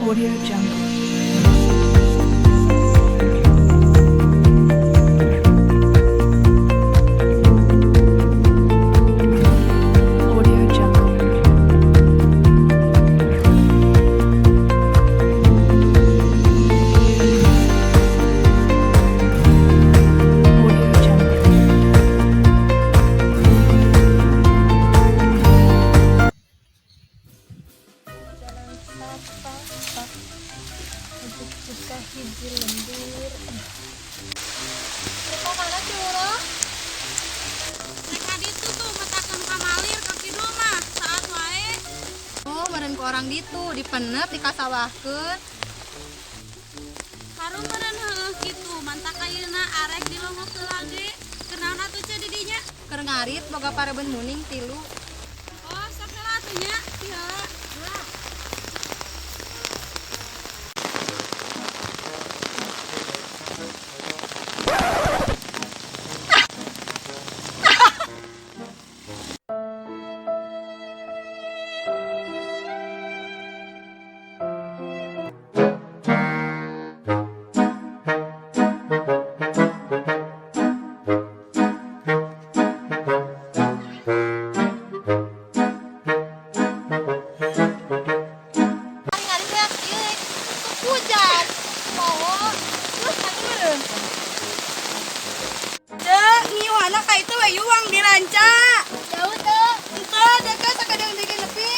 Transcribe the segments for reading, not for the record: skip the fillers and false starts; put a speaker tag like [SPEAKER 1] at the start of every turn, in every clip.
[SPEAKER 1] Audio Jungle. Audio Jungle. Audio Jungle.
[SPEAKER 2] Jalan setapak untuk susah hiji lembur. Mereka mana, Curo?
[SPEAKER 3] Mereka ditu tuh metakeun kamalir ka kidul mah saat wae.
[SPEAKER 4] Oh, meureun ku orang ditu dipenep dikasawahkeun.
[SPEAKER 3] Harum meureun heueuh kitu mantak ayeuna arek dilongok lagi. Kunaon atuh ce di dinya?
[SPEAKER 4] Keur ngarit boga pareben muning tilu.
[SPEAKER 3] Oh, sok heula atuh nya, ti heula.
[SPEAKER 4] Ngarit teh kieu hujan. Oh, terus kan meureun.
[SPEAKER 3] Dek, ngiwana ka itu we yuang diranca.
[SPEAKER 4] Jauh teu.
[SPEAKER 3] Henteu deket sakadeng deui nepi.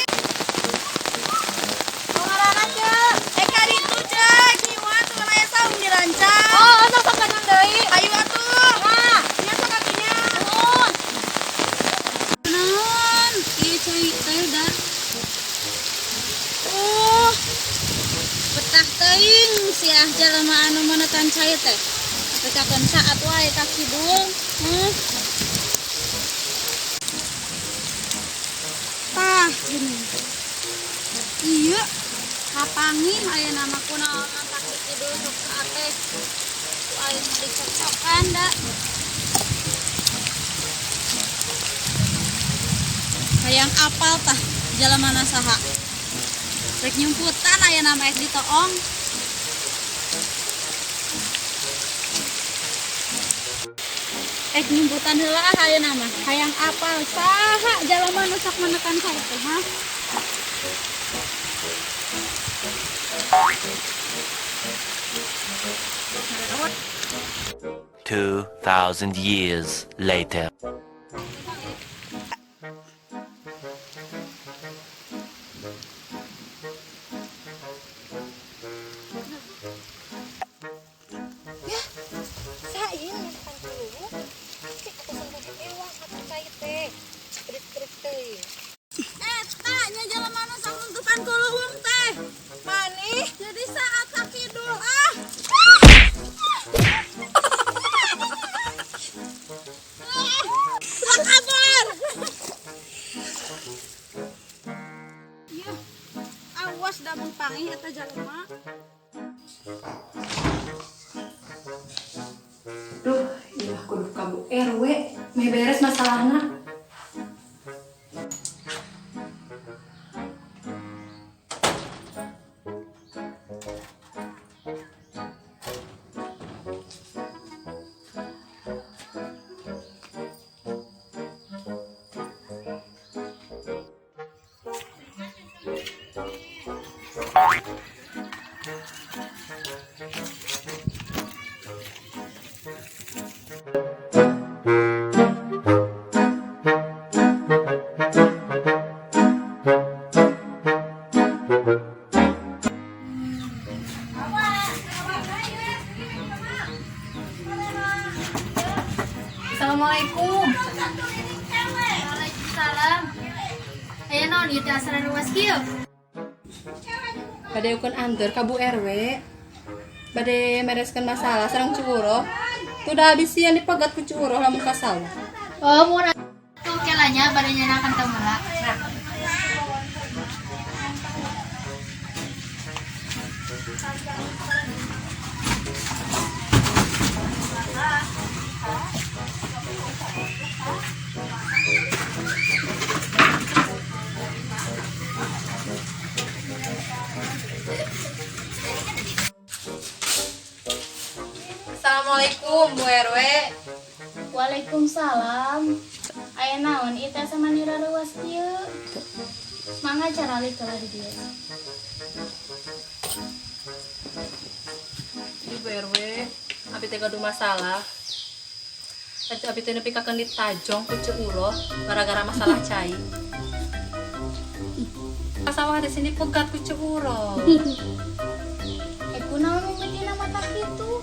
[SPEAKER 4] Ngaranna ce?
[SPEAKER 3] Eh ka ditu ce, ngiwan tuh aya saung diranca.
[SPEAKER 4] Oh, sok sakadeng deui.
[SPEAKER 3] Ayo atuh.
[SPEAKER 4] Nah,
[SPEAKER 3] Nya sok atuh nya.
[SPEAKER 4] nuhun.
[SPEAKER 3] Naon? Ieu cai teh da. Oh. Betah teuing siah jelema anu menetan cai teh. Tekakeun saat wae ka kidul. Heuh. Tah gini. Ieu kapanggih aya nama kunaon tak di kidul sok saat teh. Ku aing mah dicocokan da. Hayang apal tah jalan saha rek nyumputan aya nama ek ditoong. Ek nyumputan heula ah aya nama hayang apal saha jalma nu sok menekan ka teh ha.
[SPEAKER 5] 2,000 years later.
[SPEAKER 2] Ya, sain menekan dulu. Cik atasan tadi ewang satu cai teh. Trik-trik teuing.
[SPEAKER 3] Eta nya jalma nu sok nuntukan kuleuweung teh manih jadi saat ka kidul ah. Ah, kabur. Iya, awas da mun pangih eta jalma.
[SPEAKER 4] Duh, iya kudu ka Bu RW, meh beres masalahna. Assalamualaikum.
[SPEAKER 6] Waalaikumsalam. Aya naon ieu teh asaran ruas kieu?
[SPEAKER 4] Bade ukeun anteur ka Bu RW. Bade mereskeun masalah sareng Cuuroh. Tuh da bisian dipegat ku Cuuroh lamun ka sawah.
[SPEAKER 6] Oh, mun atuh kelanya bade nyanakan teu meula.
[SPEAKER 4] Assalamualaikum Bu RW.
[SPEAKER 6] Waalaikumsalam. Aya naon ieu teh sama nira reuas kieu? Mangga caralik heula di dieu.
[SPEAKER 4] Ibu RW, abi teh gaduh masalah. Tadi abi teh nepi ka ditajong ku Ceu Uroh gara-gara masalah cai. Sawah di sini pegat ku Ceu Uroh.
[SPEAKER 6] Eh, kunaon mimitina mata kitu?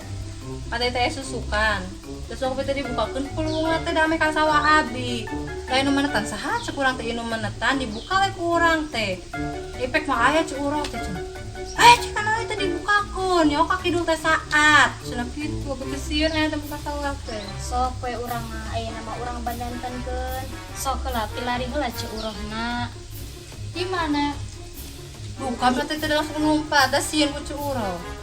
[SPEAKER 4] Pada teh susukan. Terus aku teh dibukakeun pulungan teh dame ka sawah abi. Lain nu menetan saha cek urang teh nu menetan dibuka we ku urang teh. Ipek mah aya Ceu Uroh teh cenah. Eh cek kana teh dibukakeun ya ka kidul teh saat. Cenah kitu abi teh sieun aya teh buka sawah teh.
[SPEAKER 6] Sok we urang mah ayeuna mah urang bandantenkeun. Sok heula pilari heula Ceu Urohna. Di mana?
[SPEAKER 4] Buka berarti teh langsung numpat, da sieun ku Ceu Uroh.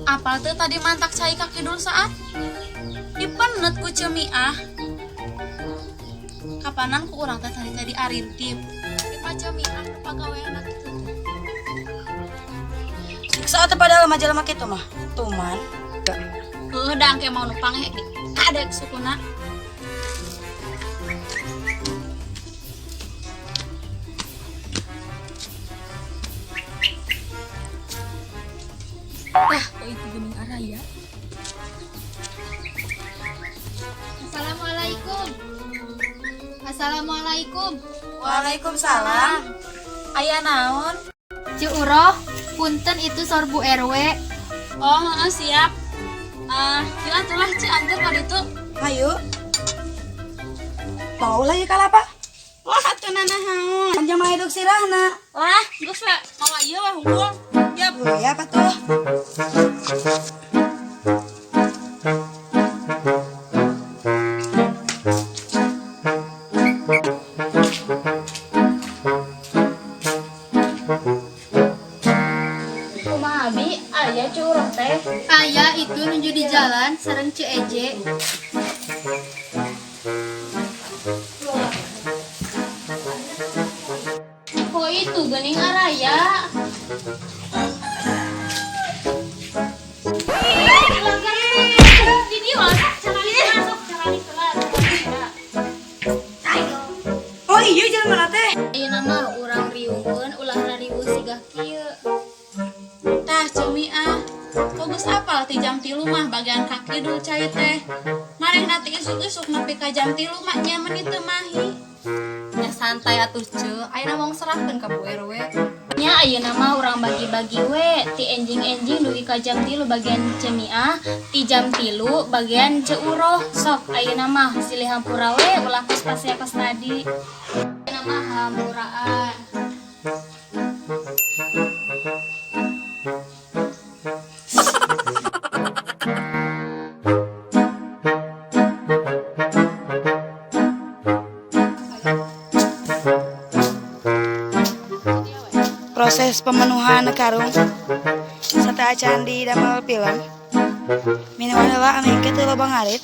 [SPEAKER 3] Apal teu tadi mantak cai ka kidul saat? Dipenet ku Ceu Miah. Kapanan ku urang teh tadi tadi arintip. Di Ceu Miah nu pagaweanna kitu teh.
[SPEAKER 7] Saat padahal majalah mah kitu mah. Tuman.
[SPEAKER 3] Heuh da engke mau nu pange kadek sukuna.
[SPEAKER 6] Tah, kok itu geuning araya? Assalamualaikum. Assalamualaikum.
[SPEAKER 7] Waalaikumsalam.
[SPEAKER 3] Aya naon?
[SPEAKER 6] Ceu Uroh, punten itu saur Bu RW.
[SPEAKER 3] Oh, heeh, siap. Ah, yuk atuh lah Ceu anter ka ditu.
[SPEAKER 7] Hayu. Mau lah ya kalapa?
[SPEAKER 3] Lah atuh nanahaon.
[SPEAKER 7] Panjang mah hidup sirahna.
[SPEAKER 3] Lah, geus we mawa ieu we hungkul. Yap.
[SPEAKER 7] Ya apa tuh?
[SPEAKER 6] Kumaha bi, aya Ceu Uroh teh. Aya itu nuju di jalan sareng Ceu Eje. Kok itu geuning araya?
[SPEAKER 3] Di dieu lah, caralik masuk, caralik heula.
[SPEAKER 7] Oh iya jalan mana teh?
[SPEAKER 6] Ayeuna mah urang riungkeun ulah rariweuh sigah kieu.
[SPEAKER 3] Tah Ceu Miah, kok geus apal ti jam 3 mah bagian ka kidul cai teh. Manehna ti isuk-isuk nepi ka jam 3 mah nya meuni teu mahi.
[SPEAKER 4] Nya santai atuh Ceu, ayeuna mau serahkeun ka Bu RW.
[SPEAKER 6] Nya ayeuna mah urang bagi-bagi we ti enjing-enjing dugi ka jam 3 bagian Ceu Miah, ti jam 3 bagian Ceu Uroh. Sok ayeuna mah silih hampura we ulah kos pasea kos tadi. Ayeuna mah hampuraan.
[SPEAKER 7] Proses pemenuhan karung sateuacan di damel film. Minuman heula ameh kitu loba ngarit.